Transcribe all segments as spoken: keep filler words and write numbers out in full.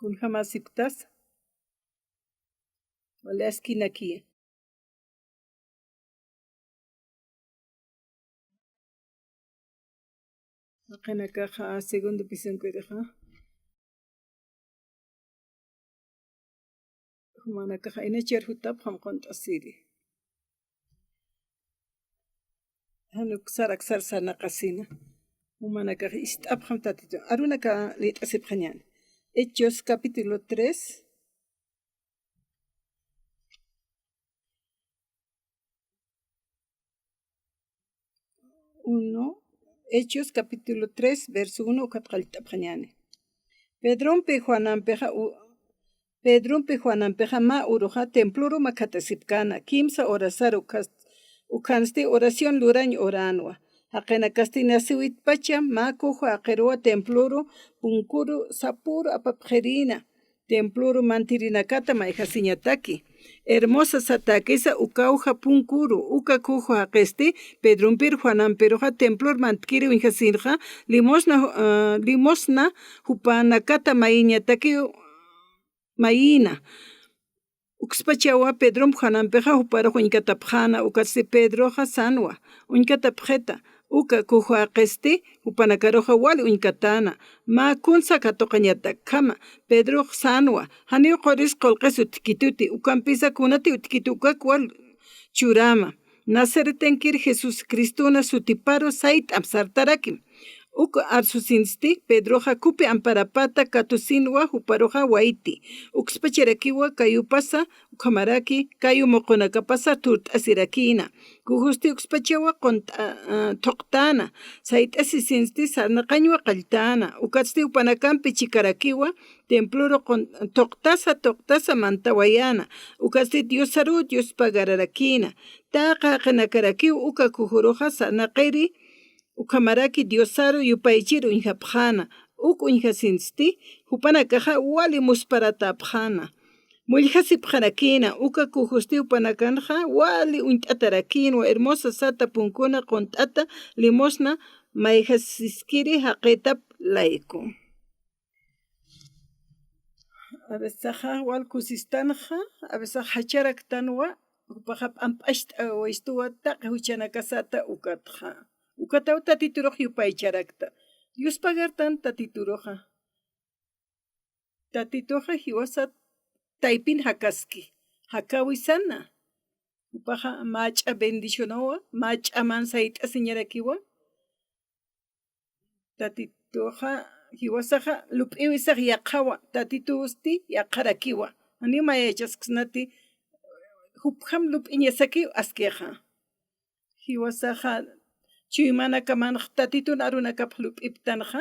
Kunjamäsipktasa. Wali askinakiya. Jaqinakaxa segundo pisonkirixa. Jumanakaxa inachar jutapxam qunt'asiri. Jan uksar aksar sarnaqasina. Jumanakax ist'apxam Tatitun. Arunaka liyt'asipxañäni. Hechos capítulo tres. Uno, Hechos capítulo tres, verso uno, ukat qallt'apxañäni. Pedrompi Juanampixa u-, Pedrompi Juanampixa mä uruxa temploru makhatasipkäna, kimsa horasaru ukhas-, ukhansti oración lurañ uränwa. Jaqinakasti nasiwitpacha mä kuju jaqiruwa temploru punkuru sapüru apapxirïna, temploru mantirinakata mayjasiñataki. Hermosa satäkisa ukawja punkuru, uka kuju jaqisti Pedrompir Juanampiruxa templor mantkiri uñjasinxa, limosna, ah, limosna jupanakata mayiñataki mayïna. Ukspachawa Pedromp Juanampixa juparux uñkatapxäna, ukatsti Pedroxa sänwa, uñkatapxita, uka kuju jaqisti jupanakaruxa wali uñkatäna, mä kunsa katuqañatakjama. Pedrox sänwa, janiw quris qullqis utjkituti, ukampisa kunati utjkiti ukak wal churäma. Nazaretenkir Jesucristuna sutiparu sayt'am sartarakim. Uk arsusinsti Pedroxa kupi amparapata katusinwa juparuxa wayti. Ukspacharakiwa kayupasa, ukhamaraki kayu muqunakapasa thurt'asirakïna. Kujusti ukspachawa qunt'a-, ah, thuqtäna. Sayt'asisinsti sarnaqañwa qalltäna. Ukatsti jupanakampi chikarakiwa temploru qun-, thuqtasa, thuqtasa mantawayäna. Ukatsti Diosaru Dios pagararakïna. Taqi jaqinakarakiw uka kujuruxa sarnaqiri, ukhamaraki Diosaru yupaychir uñjapxäna, uk uñjasinsti, jupanakaxa wali musparatäpxäna. Mulljasipxarakïna, uka kujusti jupanakanxa wali uñt'atarakïnwa, hermosa sata punkuna qunt'ata limosna mayjasiskiri jaqitap layku. A veces wal kusistanxa, a veces jacharaktanwa, jupaxa p'amp'acht'awistuwa taqi juchanakasata ukatxa. Ukataw Tatiturux yupaycharakta. Dios pagartan Tatituruxa. Tatituxa jiwasat taypin jakaski. Jakäwisana. Jupaxa mach'a bendicionawa, mach'a man sayt'asiñarakiwa. Tatituxa, jiwasaxa, lup'iwisax yaqhawa, Tatitusti yaqharakiwa. Janiw mayaychasksnati, jupjam lup'iñasakiw askixa. Jiwasaxa, chuymanakamanx Tatitun arunakapx lup'iptanxa,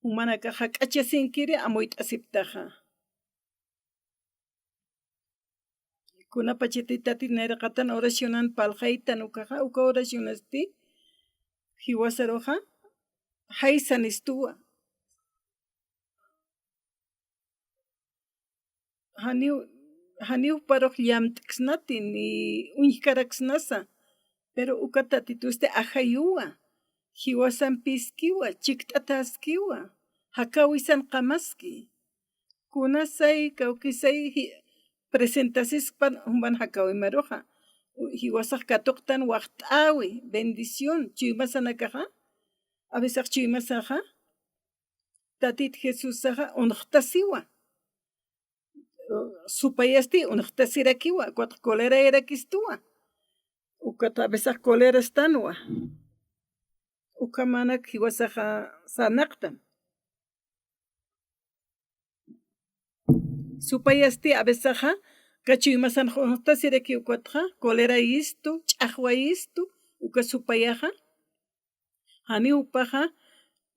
jumanakax jak'achasinkiri amuyt'asiptaxa. Kunapachati Tatit nayraqatan oracionan parlxaytan ukaxa, uka oracionasti jiwasaruxa jaysanistuwa. Janiw, janiw juparux llamt'ksnati ni uñjkaraksnasa, pero uka Tatitusti ajayuwa, jiwasampiskiwa, chikt'ataskiwa, jakäwisan qamaski. Kunasay, kawkisay, ji-, presentasiskpan juman jakäwimaruxa. U-, jiwasax katuqtan waxt'äwi, bendición, chuymasanakaxa. A veces chuymasaxa, Tatit Jesusaxa unxtasiwa. U-, supayasti unxtasirakiwa, ukat colerayarakistuwa. Ukat a veces colerastanwa. Ukhamanak jiwasaxa sarnaqtan. Supayasti a veces uka chuymasanx unxtasiraki ukatxa, colerayistu, ch'axwayistu, uka supayaxa. Janiw jupaxa,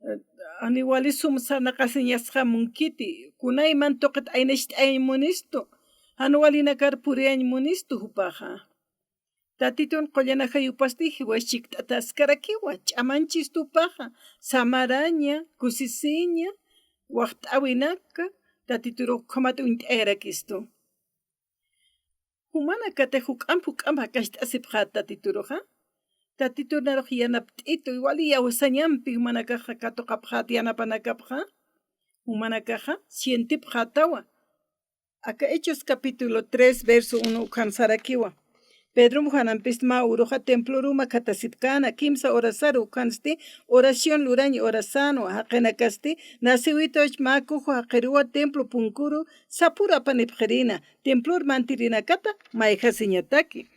eh, janiw wali sum sarnaqasiñasxa munkiti, kunayman tuqit aynacht'ayañ munistu, jan walinakar puriyañ munistu jupaxa. Tatitun qullan ajayupasti jiwas chikt'ataskarakiwa, ch'amanchistu jupaxa, samaraña, kusisiña, waxt'äwinaka, Tatiturux ukhamat uñt'ayarakistu. Jumanakatix juk'amp juk'amp jakacht'asipxät Tatituruxa. Tatitun arux yanapt'itu, wali iyawsañampi jumanakaxa katuqapxät yanapanakapxa. Jumanakaxa sientipxätawa. Aka Hechos capítulo tres, verso uno ukhan sarakiwa. Pedrom Juanampis mä uruxa temploru makhatasipkäna, kimsa horasaru ukhansti oración lurañ horasänwa, jaqinakasti nasiwitwach mä kuju jaqiruwa templo punkuru sapüru apanipxirïna, templor mantirinakata mayjasiñataki.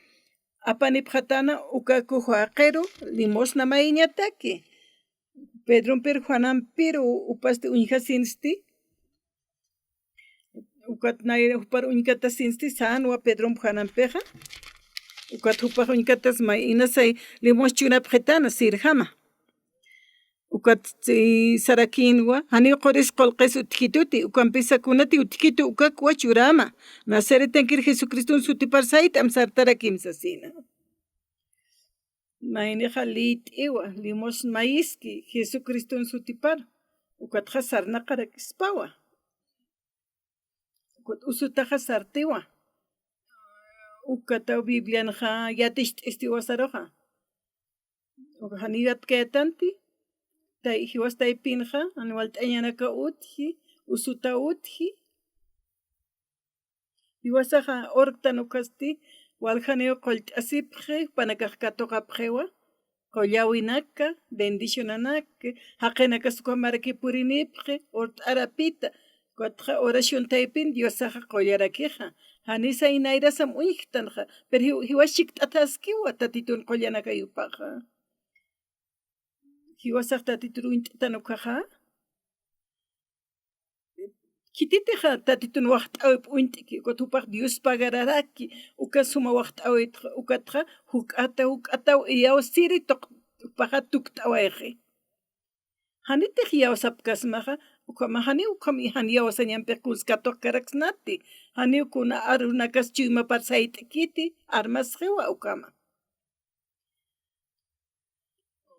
Apanipxatäna uka kuju jaqiru limosna mayiñataki. Pedrompir Juanampiru upasti uñjasinsti, ukat nayra jupar uñkatasinsti sänwa Pedromp Juanampixa. Ukat jupax uñkatas may inasay limos churapxitäna sirjama. Ukat, eh, sarakïnwa, janiw quris qullqis utjkituti, ukampisa kunati utjkitu ukakwa churama. Nazaretankir Jesucriston sutipar sayt'am sartarakïm sasina. Maynixa liyt'iwa, limos mayiski, Jesucriston sutipar, ukatxa sarnaqarakispawa. Ukat usutaxa sartiwa. Ukataw Biblianxa yaticht'istiwa saruxa. Uka janiw yatkayätanti, tay, jiwas taypinxa, jan walt'añanaka utji, usuta utji. Jiwasaxa urktan ukasti, waljaniw qullt'asipxi, jupanakax katuqapxiwa, qullawinaka, bendicionanaka, jaqinakas ukhamaraki purinipxi, urt'arapita, ukatxa oración taypin Diosaxa qullarakixa. Janisa inayrasam uñjktanxa, pero jiw-, jiwas chikt'ataskiwa Tatitun qullanakay jupaxa. Jiwasax Tatitur uñt'tan ukhaxa. Khititixa Tatitun waxt'äwip uñt'ki, ukat jupax Dios pagararaki, uka suma waxt'äwitxa, ukatxa juk'ata, juk'ataw iyawsiri tuq-, jupaxa tukt'awayxi. Janitix iyawsapkasmaxa, ukhama janiw ukham jan iyawsañampix kuns katuqkaraksnati, janiw kuna arunakas chuymapar sayt'kiti, armasxiwa ukhama.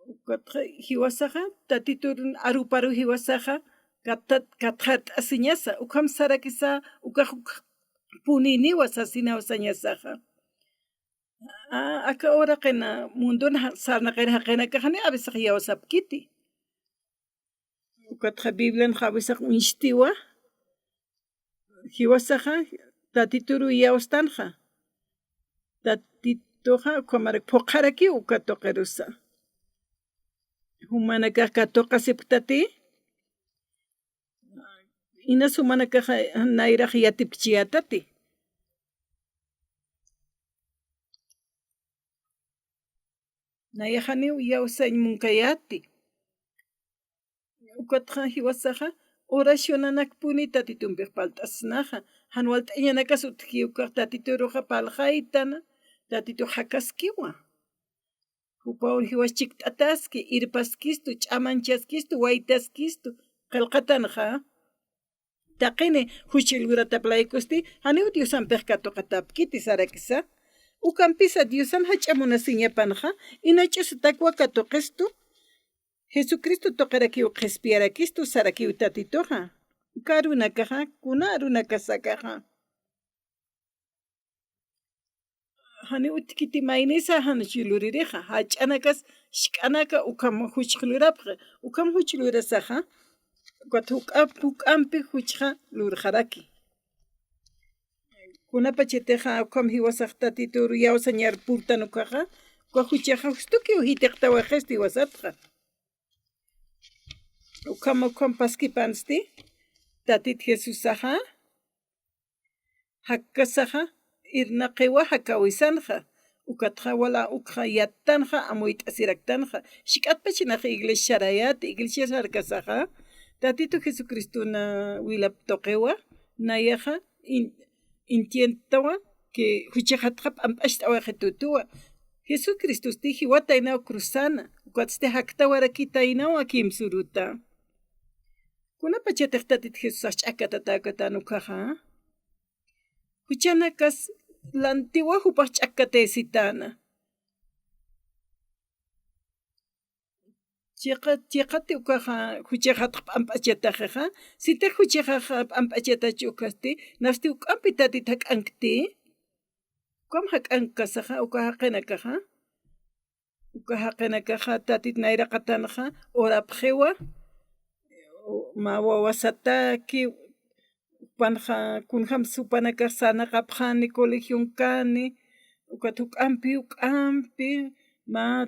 Ukatxa jiwasaxa, Tatitur aruparu jiwasaxa, katat-, katxart'asiñasa, ukham sarakisa, ukax uk-, puniniwa sasinaw sañasaxa. A, aka uraqina mundun ja-, sarnaqir jaqinakaxani a veces iyawsapkiti. Ukatxa Biblianxa a veces uñstiwa, jiwasaxa Tatituru iyawstanxa. Tatituxa ukhamarak phuqharakiw uka tuqirusa. Jumanakax katuqasipktati, inas jumanakaxa nayrax yatipkchiyätati. Nayax janiw iyawsañ munkayäti. Ukatxa jiwasaxa oracionanakpuni Tatitumpix parlt'asnaxa. Jan walt'añanakas utjki ukax Tatituruxa parlxaytana, Tatitux jakaskiwa. Jupaw jiwas chikt'ataski, irpaskistu, ch'amanchaskistu, waytaskistu, qillqatanxa. Taqini juch luratap laykusti, janiw Diosampix katuqatäpkiti sarakisa. Ukampisa Diosan jach'a munasiñapanxa, inach'usatakwa katuqistu, Jesucristo tuqirakiw qhispiyarakistu sarakiw Tatituxa. Uka arunakaxa, kuna arunakasakaxa. Janiw utjkiti maynisa jan luririxa, jach'anakas, jisk'anaka ukham juch lurapxi, ukham juch lurasaxa, ukat juk'amp-, juk'ampi juchxa lurxaraki. Kunapachatixa ukham jiwasax Tatitur iyawsañar purtan ukaxa, uka juchaxa justukiw jitiqtawayxisti jiwasatxa. Ukham, ukham paskipansti, Tatit Jesusaxa, jakkasaxa, irnaqiwa jakäwisanxa, ukatxa wala ukxa yattanxa, amuyt'asiraktanxa. Jisk'atpachanax iglesia sarayäti, iglesia sarkasaxa, Tatitu Jesucristona wilap tuqiwa, nayaxa, in-, entiendtawa, que juchaxatxa p'amp'acht'awayxitutuwa. Jesucristosti jiwataynaw cruzana, ukatsti jaktawarakitaynawa kimsuruta. Kunapachatix Tatit Jesusax ch'akkatatäkatän ukaxa, juchanakas lantiwa jupax ch'akkatayasitäna. Chiqa-, chiqati ukaxa juchaxatx p'amp'achataxixa, sitix juchaxax p'amp'achatach ukasti, nasti juk'ampi Tatit jak'ankti, ukham jak'ankkasaxa, uka jaqinakaxa. Uka jaqinakaxa Tatit nayraqatanxa, orapxiwa, u-, mä wawasataki, jupanxa, kunjams jupanakax sarnaqapxani, colegionkani, ukat juk'ampi, juk'ampi, mä,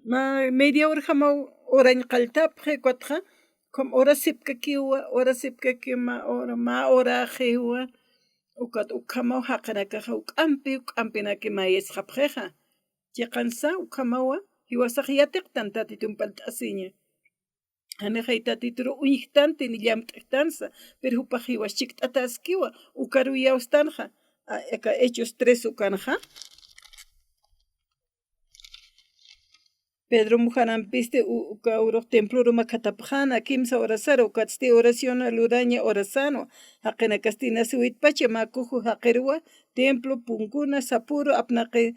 mä media horjamaw horañ qalltapxi, ukatxa, ukham horasipkakiwa, horasipkakiwa, mä hora, mä horaxiwa, ukat ukhamaw jaqinakaxa juk'ampi, juk'ampinaki mayisxapxixa. Chiqansa ukhamawa, jiwasax yatiqtan Tatitun p'alt'asiña. Janixay Tatituru uñjtanti, ni llamt'ktansa, pero jupax jiwas chikt'ataskiwa, ukaru iyawstanxa, a, aka Hechos tres ukanxa. Pedrom jupanampisti u-, uka urux temploru makhatapxäna, kimsa horasaru, ukatsti oración luraña horasanwa, jaqinakasti nasiwitpacha mä kuju jaqiruwa, templo, punkuna, sapüru, apnaqi,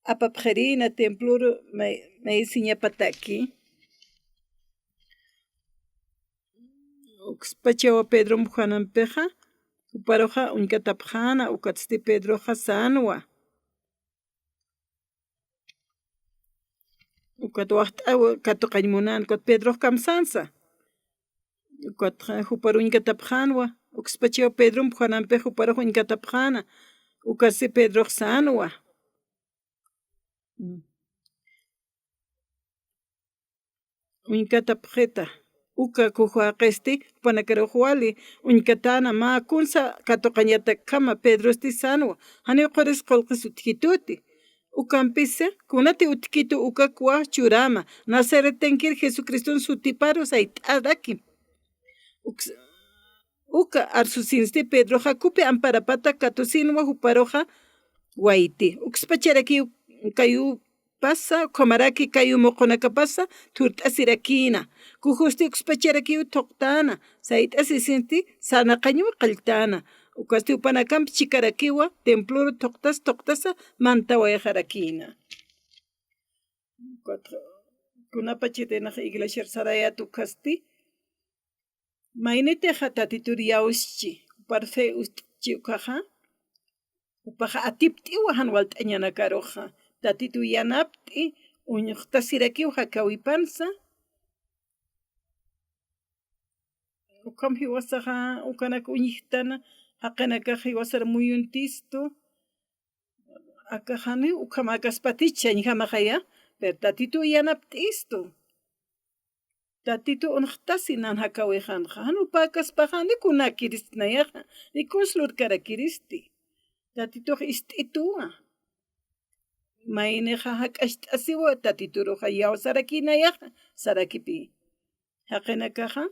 apapxirïna temploru may-, mayisiñapataki. Ukspachawa Pedrom jupanampixa, juparuxa uñkatapxäna, ukatsti Pedroxa sänwa. Ukat waxt'aw katuqañ munän, ukat Pedrox kamsänsa. Ukat juparu uñkatapxänwa, ukspachaw Pedrom jupanampixa juparux uñkatapxäna, ukatsti Pedrox sänwa. Uñkatapxita, uka kuju jaqisti, jupanakarux wali uñkatäna, mä kunsa katuqañatakjama, Pedrosti sänwa, janiw quris qullqis utjkituti. Ukampisa, kunati utjkitu ukakwa churäma, Nazarettenkir Jesucriston sutiparu sayt'arakim. Uks-, uka arsusinsti Pedroxa kupi amparapata katusinwa juparuxa wayti. Ukspacharakiw kayupasa, ukhamaraki kayu muqunakapasa thurt'asirakïna. Kujusti ukspacharakiw thuqtäna, sayt'asisinsti sarnaqañwa qalltäna. Ukasti jupanakamp chikarakiwa, temploru thuqtas, thuqtasa mantawayxarakïna. Kunapachatï nax iglesiar sarayät ukasti, maynitixa Tatitur iyawschi, jupar fe utjchi ukaxa, jupaxa atipt'iwa jan walt'añanakaruxa, Tatitu yanapt'i, uñxtasirakiw jakawipansa. Ukham jiwasaxa, ukanak uñjtana, jaqinakax jiwasar muyuntistu, akaxani, ukham akaspatich chañjamaxaya, pero Tatitu yanapt'istu. Tatitu unxtasi nan jakawixanxa, jan jupa akaspaxani kunakirist nayaxa, ni kuns lurkarakiristi. Tatitux ist'ituwa. Maynixa jak'acht'asiwa, Tatituruxa iyawsarakï nayaxa, sarakipi. Jaqinakaxa,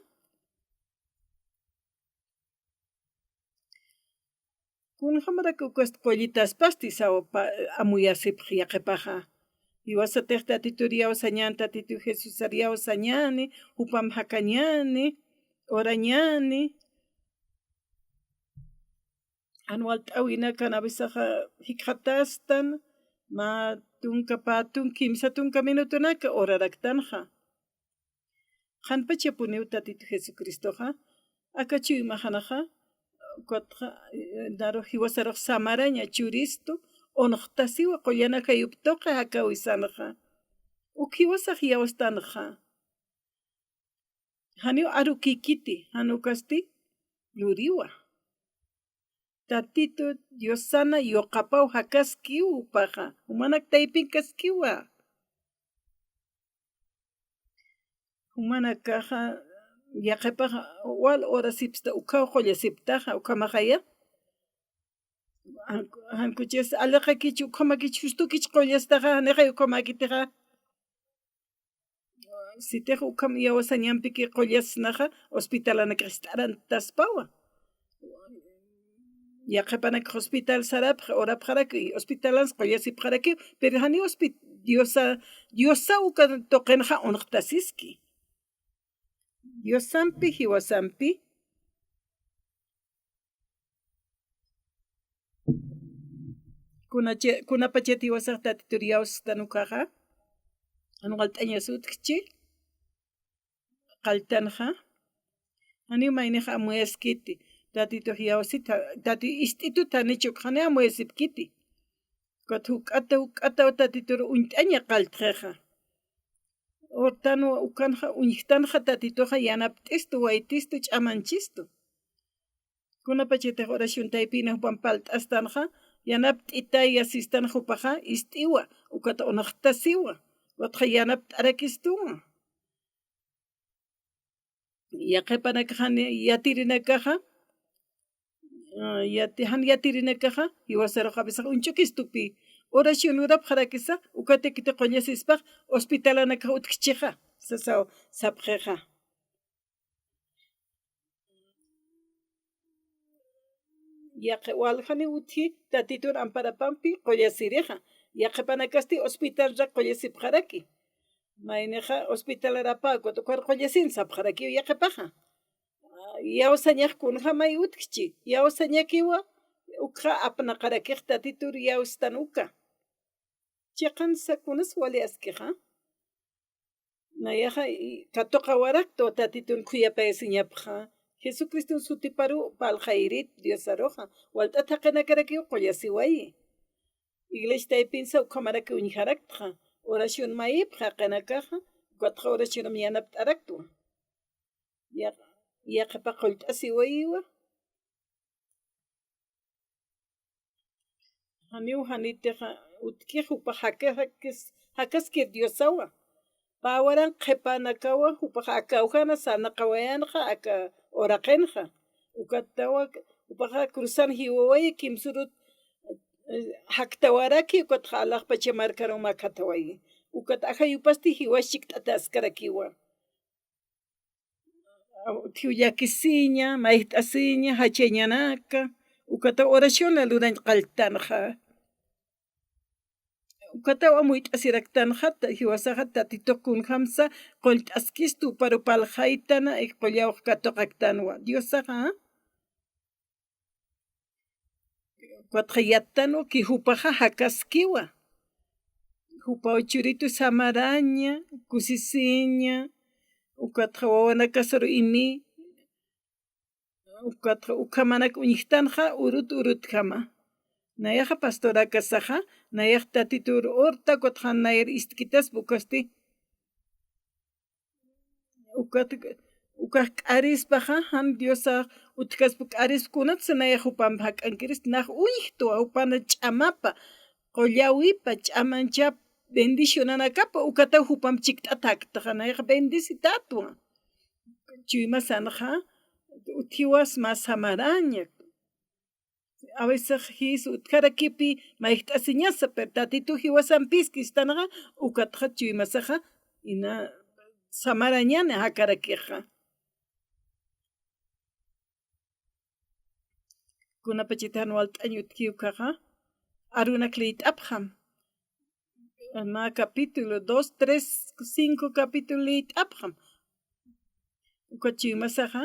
kunjamarak ukast qullitaspasti sawa pa-, amuyasipx yaqhipaxa. Jiwasatix Tatitur iyawsañäni, Tatitu Jesusar iyawsañäni, jupam jakañäni, orañäni. Jan walt'äwinakan a veces jikxatastan, mä tunka, pä tunka, kimsa tunka minutunaka oraraktanxa. Qhanpachapuniw Tatitu Jesucristoxa, aka chuymaxanaxa, ukatxa, eh, naru jiwasarux samaraña churistu, unxtasiwa qullan ajayup tuqi jakawisanxa. Uk jiwasax iyawstanxa. Janiw arukïkiti, jan ukasti luriwa. Tatitu Diosana yuqapaw jakaskiw jupaxa, jumanak taypinkaskiwa. Jumanakaxa yaqhipaxa wal urasipsta ukhaw qullasiptaxa, ukhamaxaya. Jan-, jankuchis aliqakich, ukhamakich, justukich qullastaxa, janixay ukhamakitixa. Sitix ukham iyawasañampiki qullasnaxa, hospitalanakix ist'arantaspawa. Yaqhipanakix hospital sarapxi, urapxaraki, hospitalans qullasipxarakiw, pero jani hospi-, Diosa, Diosa uka tuqinxa unxtasiski. Diosampi, jiwasampi. Kunachi-, kunapachat jiwasax Tatitur iyawstan ukaxa, jan walt'añas utjchi, qalltanxa, janiw maynix amuyaskiti, Tatitux iyawsit, Tati ist'itut janich uk, janiw amuyasipkiti. Ukat juk'ata, juk'ataw Tatitur uñt'aña qalltxixa. Urtanwa ukanxa, uñjtanxa Tatituxa yanapt'istu, waytistu, ch'amanchistu. Kunapachatix oración taypina jupan palt'astanxa, yanapt'itay yasistanxa jupaxa, ist'iwa, ukat unxtasiwa, ukatxa yanapt'arakistuwa. Yaqhipanakax jan yatirinakaxa, ah, yati-, jan yatirinakaxa, jiwasarux a veces uñch'ukistupi. Oración lurapxarakisa, ukatakiti qullasispax, hospitalanakax utjchixa, sasaw, sapxixa. Yaqhi waljani utji, Tatitun amparapampi qullasirixa. Yaqhipanakasti hospitalara qullasipxaraki. Maynixa hospitalarapa, ukat ukar qullasin sapxarakiw yaqhipaxa. Iyawsañax kunjamay utjchi, iyawsañakiwa, ukxa apnaqarakix Tatitur iyawstan uka. Chiqansa kunas wali askixa. Nayaxa i-, katuqawaraktwa Tatitun khuyapayasiñapxa. Jesucristun sutiparu parlxayirit Diosaruxa. Walt'at jaqinakarakiw qullasiwayi. Iglesia taypinsa ukhamaraki uñjaraktxa. Oración mayipxa jaqinakaxa. Ukatxa oracionam yanapt'araktwa. Yaq-, yaqhipax qullt'asiwayiwa. Janiw janitixa utjkix jupax jaka-, jakis-, jakaskir Diosawa. Pä waran qhipanakawa, jupax aka awjana sarnaqawayanxa, aka uraqinxa. Ukatawa, jupaxa cruzan jiwawayi, kimsürut, eh, jaktawaraki, ukatxa alaxpacha markarun makatawayi. Ukat ajayupasti jiwas chikt'ataskarakiwa. Utjiw llakisiña, mayjt'asiña, jachañanaka, ukataw oración lurañ qalltanxa. Ukataw amuyt'asiraktanxa, ta-, jiwasaxa Tatitux kunjamsa qullt'askistu, paru parlxaytana, ik qullawx katuqaktanwa. Diosaxa, ukatxa yattanwa ki jupaxa jakaskiwa. Jupaw churitu samaraña, kusisiña, ukatxa wawanakasaru imi, ukatxa ukhamanak uñjtanxa urut urutjama. Nayaxa pastorakasaxa, nayax Tatitur urta, ukatxa nayar ist'kitaspa ukasti. Ukat, ukax k'arispaxa, jan Diosax utjkaspa k'arispa, kunatsa nayax jupamp jak'ankirista, nax uñjtwa, jupana ch'amapa, qullawipa, ch'amanchap, bendicionanakapa, ukataw jupamp chikt'atäktaxa, nayax bendicitätwa. Chuymasanxa, utjiwas mä samaraña. A veces jis utjarakipi mayjt'asiñasa, pero Tatitu jiwasampis kistanxa, ukatxa chuymasaxa, ina samarañani jakarakixa. Kunapachatix jan walt'añ utji ukaxa, arunak liyt'apxam. Mä capítulo dos, tres, cinco capítulo liyt'apxam. Ukat chuymasaxa,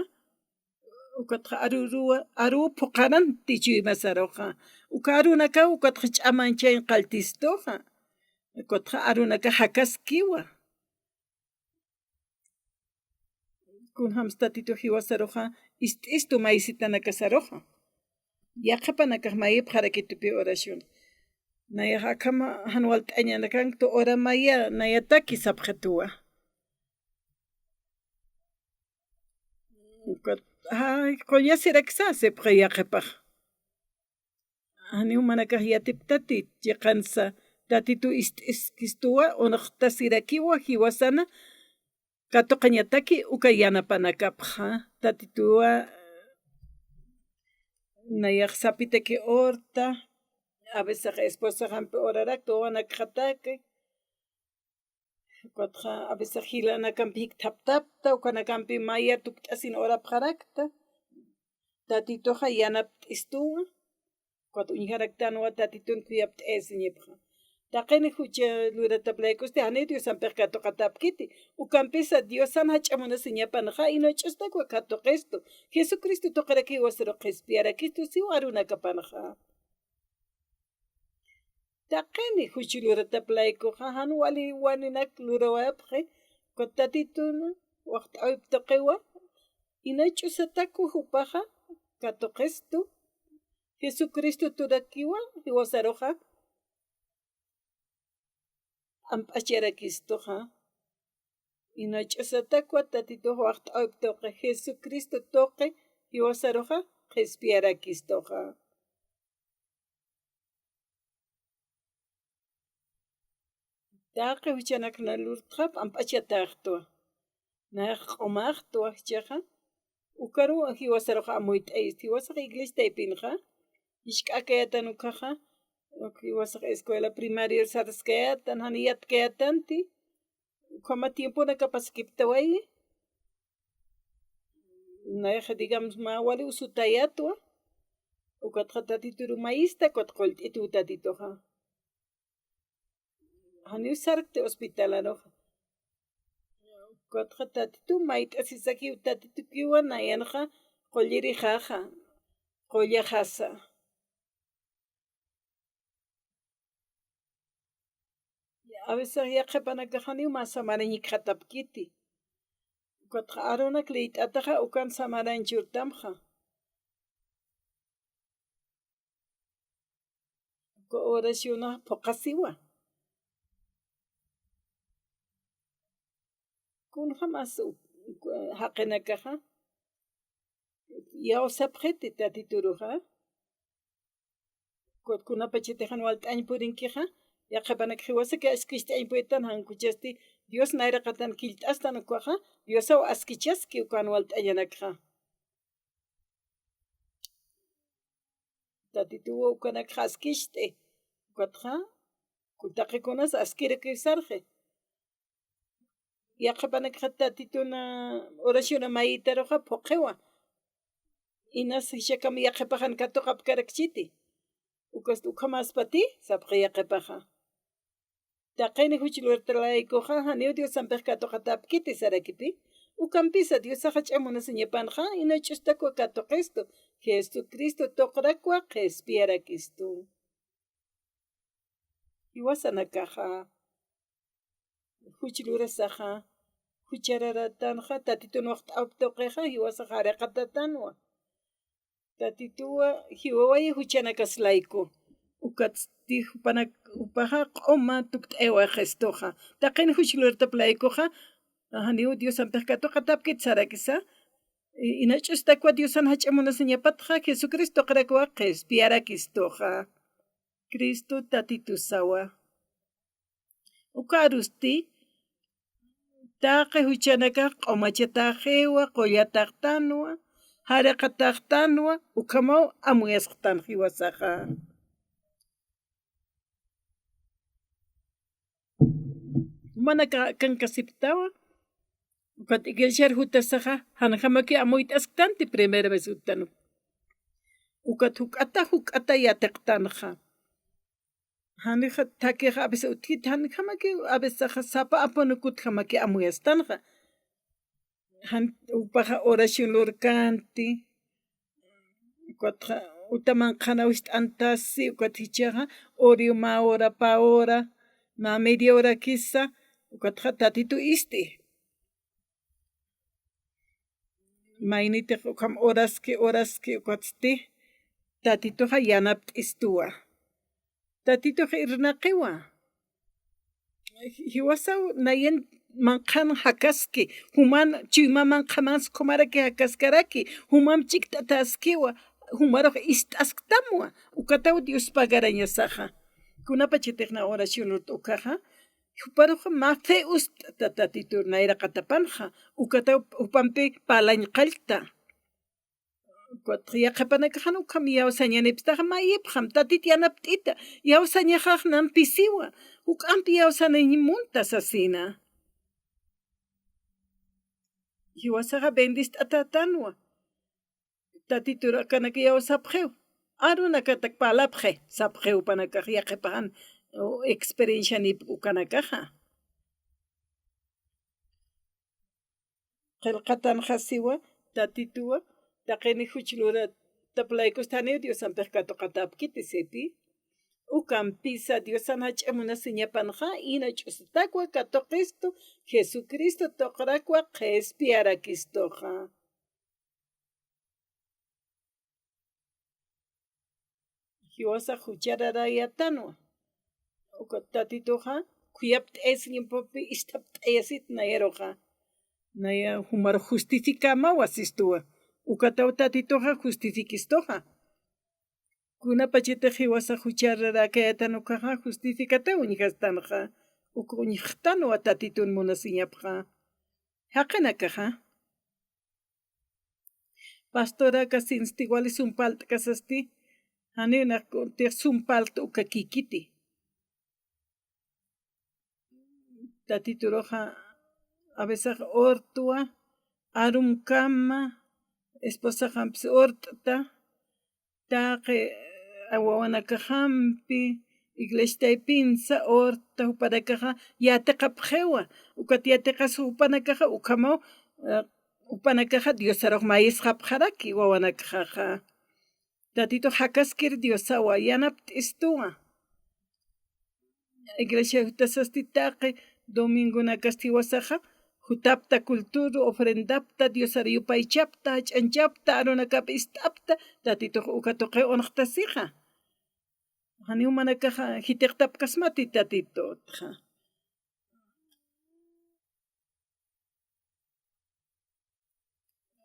ukatxa aruruwa, aru phuqaranti chuymasaruxa. Uka arunakaw, ukatxa ch'amanchañ qalltistuxa. Ukatxa arunakax jakaskiwa. Kunjams Tatitu jiwasaruxa, ist'istu maysitanakasaruxa. Yaqhipanakax mayipxarakitupi oración. Nayax akhama jan walt'añanakanktu ora maya, nayataki sapxituwa. Ukat, ay, qullasiraksa sipxi yaqhipax. Janiw manakax yatiptati, chiqansa Tatitu ist'iskistuwa, unxtasirakiwa, jiwasana katuqañataki uka yanapanakapxa. Tatituwa, nayax sapitaki urta, a veces esposaxampi urarakta, wawanakxataki. Ukatxa, a veces jilanakampi jikthaptapta, ukanakampi maya tukt'asin urapxarakta. Tatituxa yanapt'istuwa. Ukat uñjaraktanwa Tatitun khuyapt'ayasiñapxa. Taqini jucha luratap laykusti, janiw Diosampix katuqatäpkiti. Ukampisa Diosan jach'a munasiñapanxa, inach'ustakwa katuqistu. Jesucristo tuqiraki jiwasaru qhispiyarakistu, siw arunakapanxa. Taqini juch luratap laykuxa, jan wali walinak lurawayapxi, ukat Tatitun waxt'awip tuqiwa, inach'usataku jupaxa katuqistu, Jesucristo turakiwa, jiwasaruxa, amp'acharakistuxa. Ina ch'usatakwa Tatitux waxt'awip tuqi, Jesucristo tuqi jiwasaruxa qhispiyarakistuxa. Taqi juchanakna lurtxa p'amp'achataxtwa. Nayax q'umaxtwa jichhaxa. Ukaru jiwasaruxa amuyt'ayisti, jiwasax iglesia taypinxa. Jisk'akayatan ukhaxa. Jiwasax escuela primaria sarskayatan, jan yatkayatanti. Ukhama tiemponakapaskiptawayi. Nayaxa, digamos, mä wali usutayatwa. Ukatxa Tatituru mayista, ukat qullt'ituw Tatituxa. Janiw sarkti hospitalaruxa. Ukatxa Tatitu mayt'asisakiw, Tatitukiwa nayanxa qullirixaxa, qullaxasa. A veces yaqhipanakax janiw mä samarañ jikxatapkiti. Ukatxa arunak liyt'ataxa ukan samarañ churtamxa. Uka oracionax phuqhasiwa. Kunjamas u-, u-, jaqinakaxa iyawsapxiti Tatituruxa. Ukat kunapachatix jan walt'añ purinkixa, yaqhipanakax jiwasaki askicht'añ puritan, jan ukhuchasti Dios nayraqatan killt'astan ukaxa, Diosaw askichaski ukan walt'añanakxa. Tatituwa ukanakxa askicht'i. Ukatxa, kun taqikunas askirakiw sarxi. Yaqhipanakxa Tatituna oraciona mayitaruxa phuqhiwa. Inas jichhakam yaqhipaxan katuqapkarakchiti. Ukast ukhamaspati, sapxi yaqhipaxa. Taqini juch lurta laykuxa, janiw Diosampix katuqatapkiti sarakipi. Ukampisa Diosax jach'a munasiñapanxa, ina ch'ustakwa katuqistu, Jesucristo tuqrakwa qhispiyarakistu. Jiwasanakaxa, juch lurasaxa, juchararatanxa, Tatitun waxt'awip tuqixa, jiwasax jariqatatanwa. Tatituwa jiwawayi juchanakas layku. Ukatsti jupanak, jupaxa q'uma tukt'ayawayistuxa. Taqin juch lurtap laykuxa, janiw Diosampix katuqatapkit sarakisa. I-, ina ch'ustakwa Diosan jach'a munasiñapatxa, Jesucristo tuqrakwa qhispiyarakistuxa. Cristo Tatitusawa. Uka arusti, taqi juchanakax q'umachataxiwa, qullataxtanwa, jariqataxtanwa, ukhamaw amuyasxtan jiwasaxa. Manaka kankasiptawa, ukat iglesiar jutasaxa, janjamaki amuyt'asktanti primera vez jutanwa. Ukat juk'ata, juk'ata yatiqtanxa. Janixa thakixa a veces utjit, janjamaki a veces sapa apunukut jamaki amuyastanxa. Jan jupaxa oración lurkanti. Ukatxa uta manqhana wist'antasi, ukat jichhaxa, uriw mä hora, pä hora, mä media horakisa, ukatxa Tatitu isti. Maynitix ukham oraski, oraski, ukatsti, Tatituxa yanapt'istuwa. Tatitux irnaqiwa. Jiwasaw nayan manqhan jakaski, juman chuyma manqhaman sukhumaraki jakaskaraki, jumam chikt'ataskiwa, jumarux ist'asktamwa, ukataw Dios pagarañasaxa. Kunapachatix na oración lurt'ukaxa, juparux mä fe ust'ta Tatitur nayraqatapanxa, ukataw jupampi parlañ qallta. Ukat yaqhipanakaxan ukham iyawsañanipstaxa, mayipxam, Tatit yanapt'ita, iyawsañaxax nan pisiwa, juk'amp iyawsanañ munta sasina. Jiwasaxa bendist'atatanwa. Tatitur akanak iyawsapxiw. Arunakatak parlapxi, sapxiw jupanakax yaqhipaxan, u, experiencianip ukanakaxa. Qillqatanxa siwa, Tatituwa, taqini juch luratap laykusti janiw Diosampix katuqatapkiti sipi. Ukampisa Diosan jach'a munasiñapanxa, ina ch'usatakwa katuqistu, Jesucristo tuqrakwa qhispiyarakistuxa. Jiwasax juchararayatanwa. Ukat Tatituxa, khuyapt'ayasiñapapi ist'apt'ayasit nayaruxa. Naya jumar justificamawa sistuwa. Ukataw Tatituxa justifikistuxa. Kunapachatix jiwasax juchararakayätan ukaxa justificataw uñjastanxa. Uk uñjxtanwa Tatitun munasiñapxa. Jaqinakaxa. Pastorakasinsti wali sumpalt'kasasti, janiw nax kuntix sumpalt ukakïkiti. Tatituruxa a veces urtwa, arumkama, esposaxampis urt'ta, taqi, eh, wawanakaxampi, iglesiaypinsa urt'ta, jupanakaxa yatiqapxiwa, ukat yatiqas jupanakaxa ukhamaw, eh, jupanakaxa Diosarux mayisxapxaraki wawanakaxaxa. Tatitux jakaskir Diosawa, yanapt'istuwa. Iglesia jutasasti taqi, domingonakasti jiwasaxa, jutapta cultura, ofrendapta, Diosar yupaychapta, jach'añchapta, arunakap ist'apta, Tatitux uka tuqiw unxtasixa. Janiw jumanakaxa jitiqtapkasmati Tatitutxa.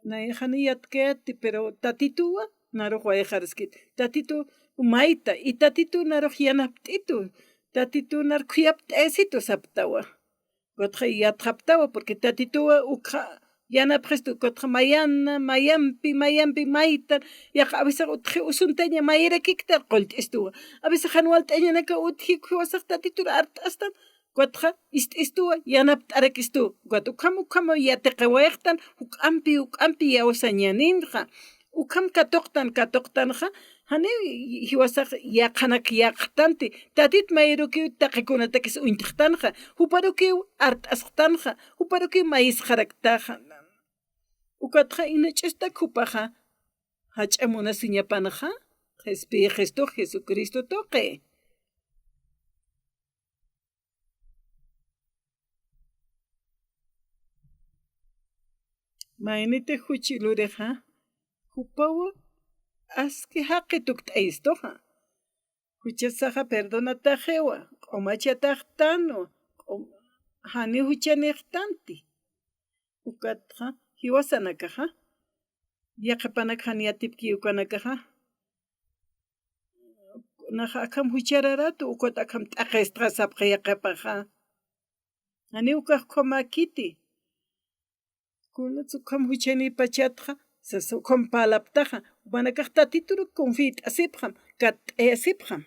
Nayaxani yatkayäti, pero Tatituwa narux wayxaraskiti. Tatitu mayta, y Tatitu narux yanapt'itu. Tatitu nar khuyapt'ayasitu saptawa. Ukatxa yatxaptawa, porque Tatituwa ukxa yanapxistu, ukatxa mayana, mayampi, mayampi maytan, yaqha a veces utji usuntaña mayirakiktan qullt'istuwa. A veces jan walt'añanaka utji jiwasax Tatitur art'astan, ukatxa ist'istuwa, yanapt'arakistu. Ukat ukham, ukham yatiqiwayxtan, juk'ampi, juk'ampi yawsañaninxa. Ukham katuqtan, katuqtanxa, jani jiwasax yaqhanak yaqtanti. Tatit mayirukiw taqikunatakis uñtxtanxa, juparukiw art'asxtanxa, juparukiw mayisxaraktaxa. Ukatxa inach'ustak jupaxa, jach'a munasiñapanxa, qhispiyxistux Jesucristo tuqi. Mayniti juchi lurixa, jupawa aski jaqi tukt'ayistuxa. Juchasaxa perdonataxiwa, q'umachataxtanwa, q'um-, jani juchanixtanti. Ukatxa, jiwasanakaxa, yaqhipanak jan yatipki ukanakaxa. Naxa akham juchararatu, ukat akham t'aqistxa sapxi yaqhipaxa. Jani ukax ukhamäkiti. Kunats ukham juchanïpachatxa, sasa ukham parlaptaxa, jumanakax Tatitur confiyt'asipxam, katt'ayasipxam.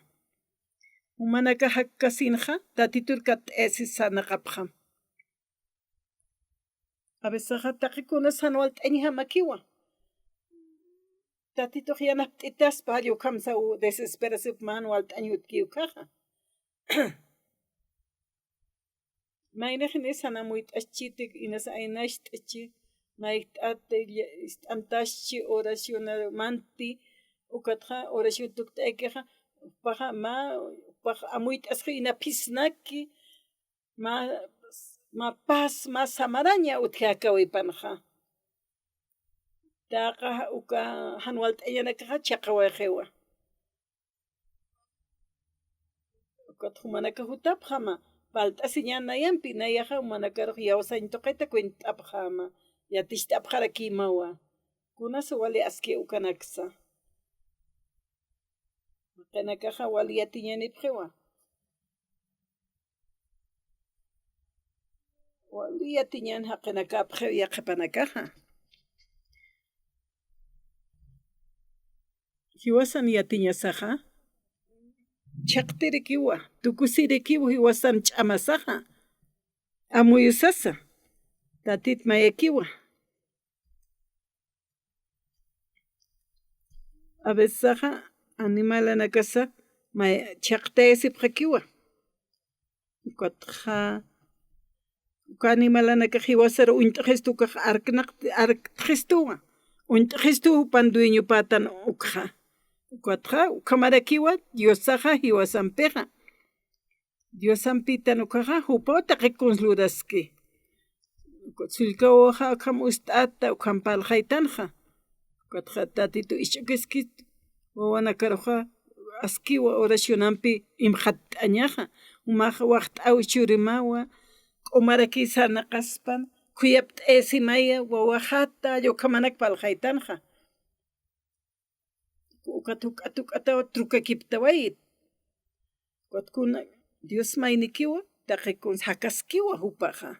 Jumanakax jakkasinxa, Tatitur katt'ayasisarnaqapxam. A veces taqikunas jan walt'añjamakiwa. Tatitux yanapt'itaspa, jall ukhamsa desesperasipma jan walt'añ jutki ukaxa. Maynixinï jan amuyt'aschiti, inas aynacht'achi, mayjt'ati, ist'antachi, oracionamanti, ukatxa oración tukt'aykixa, jupaxa mä, jupax amuyt'asxi ina phisnaki, mä, mä paz, mä samaraña utjakawipanxa. Taqa uka jan walt'añanakaxa chiqawayxiwa. Ukat jumanakax jutapxama, parlt'asiñan nayampi, nayaxa jumanakarux yawsañ tuqita cuentapxama, yaticht'apxarakimawa. Kunasa wali aski ukanaksa. Jaqinakaxa wali yatiñanipxiwa. Wali yatiñan jaqinakapxiw yaqhipanakaxa. Jiwasan yatiñasaxa, chhaqtirikiwa, tukusirikiwa jiwasan ch'amasaxa, amuyusasa, Tatit mayakiwa. A veces animalanakasa may chhaqtayasipxakiwa. Ukatxa, uka animalanakax jiwasar uñt'xistu, ukax arknaq-, arktxistuwa. Uñt'xistu jupan dueñopätan ukxa. Ukatxa, ukhamarakiwa Diosaxa jiwasampixa. Diosampitan ukaxa, jupaw taqi kuns luraski. Sullkawaxa ukham ust'ata, ukham parlxaytanxa. Ukatxa Tatitu isch'ukiskit, wawanakaruxa askiwa oracionampi imxatt'añaxa. Jumax waxt'aw churimawa, k'umaraki sarnaqaspan, khuyapt'ayasimaya, wawaxata, llukamanak parlxaytanxa. Ukat juk'at juk'ataw trukakiptawayit. Ukat kuna Dios maynikiwa, taqi kuns jakaskiwa jupaxa.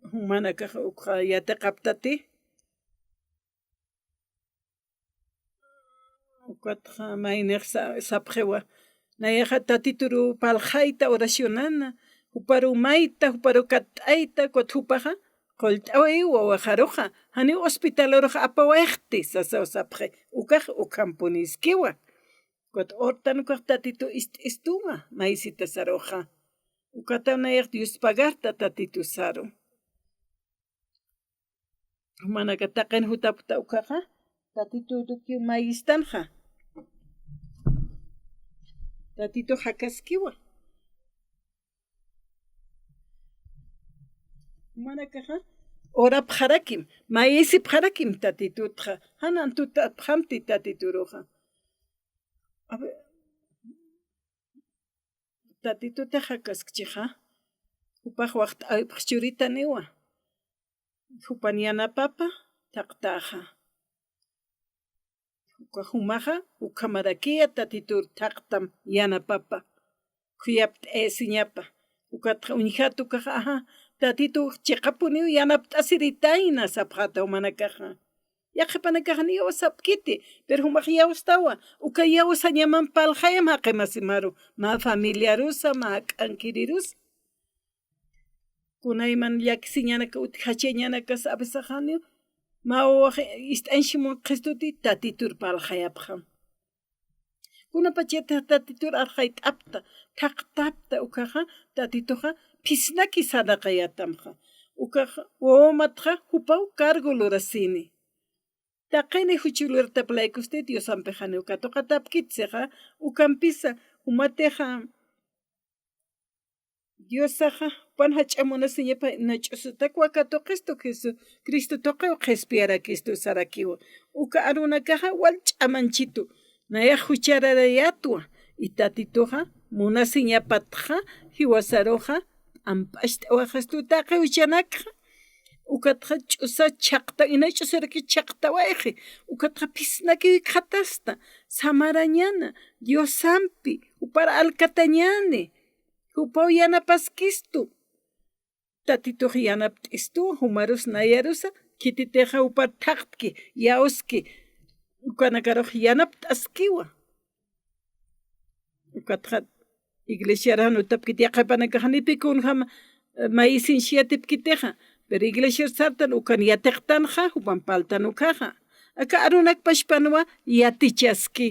Jumanakax ukxa yatiqaptati. Ukatxa maynix sa-, sapxiwa. Nayaxa Tatituru parlxayta oracionana, juparu mayta, juparu katt'ayta, ukat jupaxa qullt'awayiw wawaxaruxa, janiw hospitalarux apawayxti, sasaw sapxi, ukax ukhampuniskiwa. Ukat urtan ukax Tatitu ist'istuwa, maysitasaruxa. Ukataw nayax Dios pagarta Tatitusaru. Jumanaka taqin jutapkta ukaxa, Tatiturukiw mayistanxa. Tatitu jakaskiwa. Jumanakaxa, orapxarakim, mayisipxarakim Tatitutxa, jan antutapxamti Tatituruxa. A ver, Tatitutax jakaskchixa, jupax waxt'awipx churitaniwa, jupan yanapapa thaqtaxa. Uka jumaxa, ukhamarakiya Tatitur thaqtam yanapapa, khuyapt'ayasiñapa. Ukatxa uñjat ukaxa, aja, Tatitu chiqapuniw yanapt'asiritayna sapxata jumanakaxa. Yaqhipanakax ni yaw sapkiti, pero jumax yawstawa, uka yawsañamam parlxayam jaqimasimaru, mä familiarusa, mä jak'ankirirusa. Kunayman llakisiñanaka utjachañanakas avisaxaniw, mä wawax ist'añchi munqhistuti, Tatitur parlxayapxam. Kunapachatix Tatitur arxayt'apta, thaqtapta ukaxa, Tatituxa phisnaki sarnaqayatamxa. Ukaxa, wawamatxa jupaw cargo lurasini. Taqini juch lurtap laykusti Diosampixa janiw katuqatapkit sixa, ukampisa, jumatixa, Diosaxa, jupan jach'a munasiñapa, na ch'usutak katuqistu Jesucristo tuqiw qhispiyarakistu sarakiwa. Uka arunakaxa wal ch'amanchitu, nayax juchararayatwa, y Tatituxa, munasiñapatxa, jiwasaruxa, p'amp'acht'awaxistu taqi juchanakxa, ukatxa ch'usa chhaqta, ina ch'usaraki chhaqtawayxi, ukatxa phisnaki wikxatasta, samarañana, Diosampi, jupar alkatañani, jupaw yanapaskistu. Tatitux yanapt'istu, jumarus nayarusa, khititixa jupar thaqtki, yawski, ukanakarux yanapt'askiwa. Ukatxa iglesiar jan utapkit yaqhipanakax ni pi kunjam, eh, mayisinchi yatipkitixa, pero iglesiar sartan ukan yatiqtanxa, jupan parltan ukaxa. Aka arunak pachpanwa yatichaski,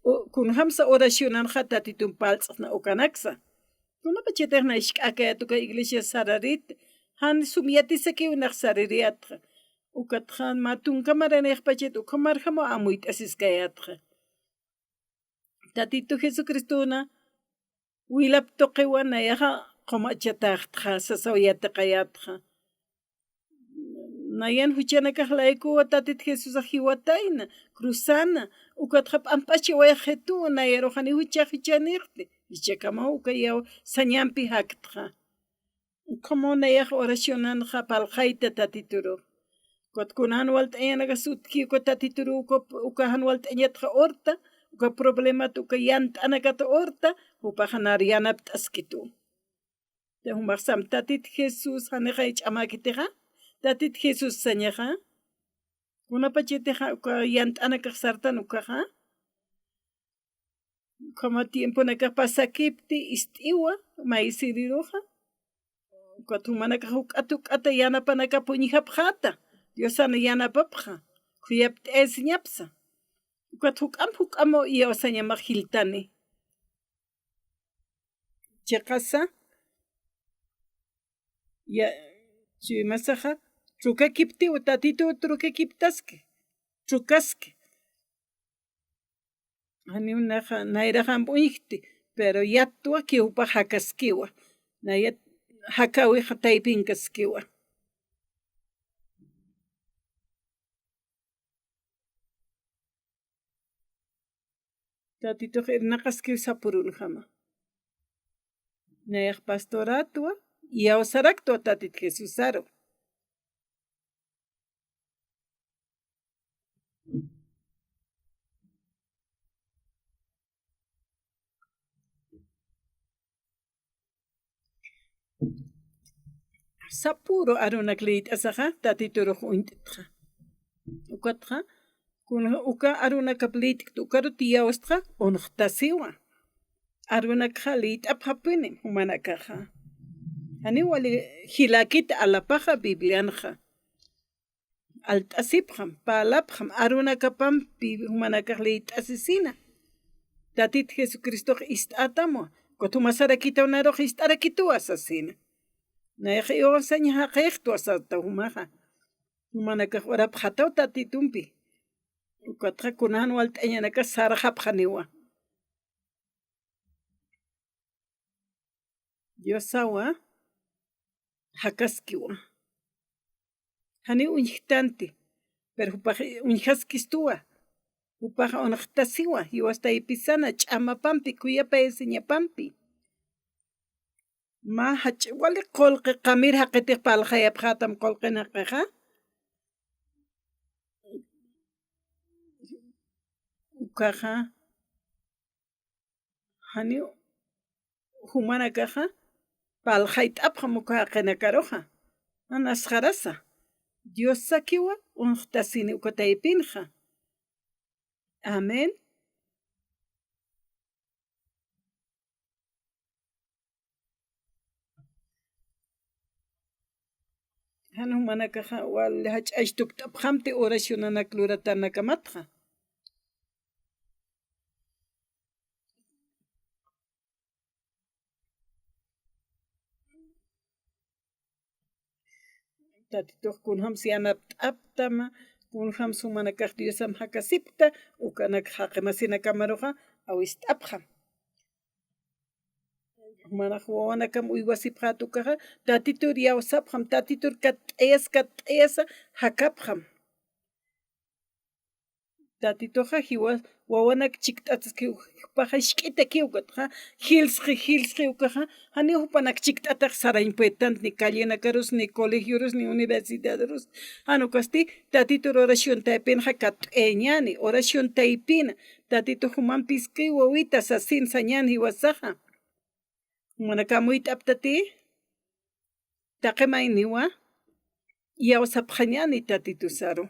u-, kunjamsa oracionanxa Tatitun parlt'sna ukanaksa. Kunapachatix na jisk'akayat uka iglesia sararit, jan sum yatisakiw nax saririyatxa. Ukatxa mä tunka maranïxpachat ukhamarjamaw amuyt'asiskayatxa. Tatitu Jesucristona wilap tuqiwa nayaxa qumachataxtxa, sasaw yatiqayatxa. Nayan juchanakax laykuwa Tatit Jesusax jiwatayna, cruzana, ukatxa p'amp'achawayxituwa, nayarux janiw juchax juchanïxti, jichhakamaw uka yawsañampi jaktxa. Ukhamaw nayax oracionanxa parlxayta Tatituru. Ukat kuna jan walt'añanakas utjki uka Tatituru, uka, uka jan walt'añatxa urta, uka problemat, uka yant'anakat urta, jupax nar yanapt'askitu. Te jumax sam Tatit Jesús janixay ch'amäkitixa, Tatit Jesús sañaxa. Kunapachatixa uka yant'anakax sartan ukaxa. Ukhama tiemponakax pasakipti ist'iwa, mayisiriruxa. Ukat jumanakax juk'at juk'ata yanapanakap uñjapxäta, Diosan yanapapxa, khuyapt'ayasiñapsa. Ukat juk'amp juk'amaw iyawsañamax jiltani. Chiqasa, ya, chuymasaxa, trukakiptiw, Tatituw trukakiptaski, trukaski. Janiw naxa, nayrax amp uñjti, pero yattwa ki jupax jakaskiwa, nayat jakäwixa taypinkaskiwa. Tatitux irnaqaskiw sapürunjama. Nayax pastoratwa, iyawsaraktwa Tatit Jesusaru. Sapüru arunak liyt'asaxa, Tatiturux uñt'txa. Ukatxa, kun uka arunakap liyt'kt ukarut iyawstxa, unxtasiwa. Arunakxa liyt'apxapuni, jumanakaxa. Janiw wali jiläkit alapaxa Biblianxa. Alt'asipxam, parlapxam, arunakapampi jumanakax liyt'asisina. Tatit Jesucristox ist'ätamwa, ukat juma sarakitaw narux ist'arakituwa sasina. Nayax iwawsañ jaqïxtwa sataw jumaxa. Jumanakax urapxataw Tatitumpi. Ukatxa kunan walt'añanakax sarxapxaniwa. Diosawa jakaskiwa. Janiw uñjtanti, pero jupax uñjaskistuwa. Jupax unxtasiwa, jiwas taypisana, ch'amapampi, khuyapayasiñapampi. Mä jach'a wali qullqi qamir jaqitix parlxayapxätam qullqin jaqixa. Ukaxa, janiw jumanakaxa parlxayt'apxam uka jaqinakaruxa. Jan asxarasa. Dios sakiwa, unxtasini uka taypinxa. Amén. Jan jumanakaxa wali jach'a istukt'apxamti oracionanak luratanakamatxa. Tatitux kunjams yanapt'aptama, kunjams jumanakax Diosam jakasipkta, ukanak jaqi masinakamaruxa awist'apxam. Jumanakax wawanakam uywasipxät ukaxa, Tatitur iyawsapxam, Tatitur katt'ayas, katt'ayasa jakapxam. Tatituxa jiwas wawanak chikt'ataskiw, jupaxa jisk'itakiw ukatxa, jilsqi, jilsqi ukaxa, janiw jupanak chikt'atax sarañ puedtant ni callenakarus, ni colegiorus, ni universidadrus, jan ukasti, Tatitur oración taypinxa katt'ayañäni, oración taypina, Tatitux jumampiskiw wawita sasin sañän jiwasaxa. Jumanakax amuyt'aptati, taqi mayniwa, iyawsapxañäni Tatitusaru.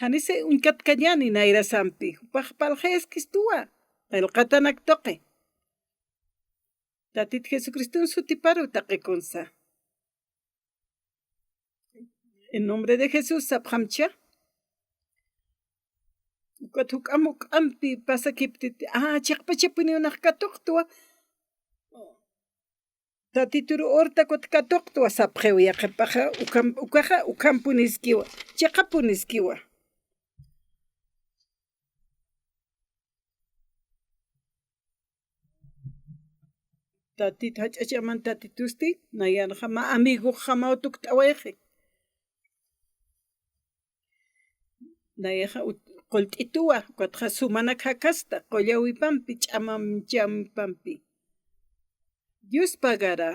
Janisi uñkatkañäni nayrasampi, jupax parlxayaskistuwa, qillqatanak tuqi. Tatit Jesucriston sutiparu taqi kunsa. En nombre de Jesús sapxamcha. Ukat juk'am juk'ampi pasakiptiti, ah, chiqpachapuniw nax katuqtwa. Tatitur urta kut katuqtwa sapxiw yaqhipaxa, ukham, ukaxa, ukhampuniskiwa, chiqapuniskiwa. Tatit jach'achaman Tatitusti, nayanxa mä amigoxjamaw tukt'awayxi. Nayaxa ut-, qullt'ituwa, ukatxa sumanak jakasta, qullawipampi, ch'amamchawipampi. Dios pagará.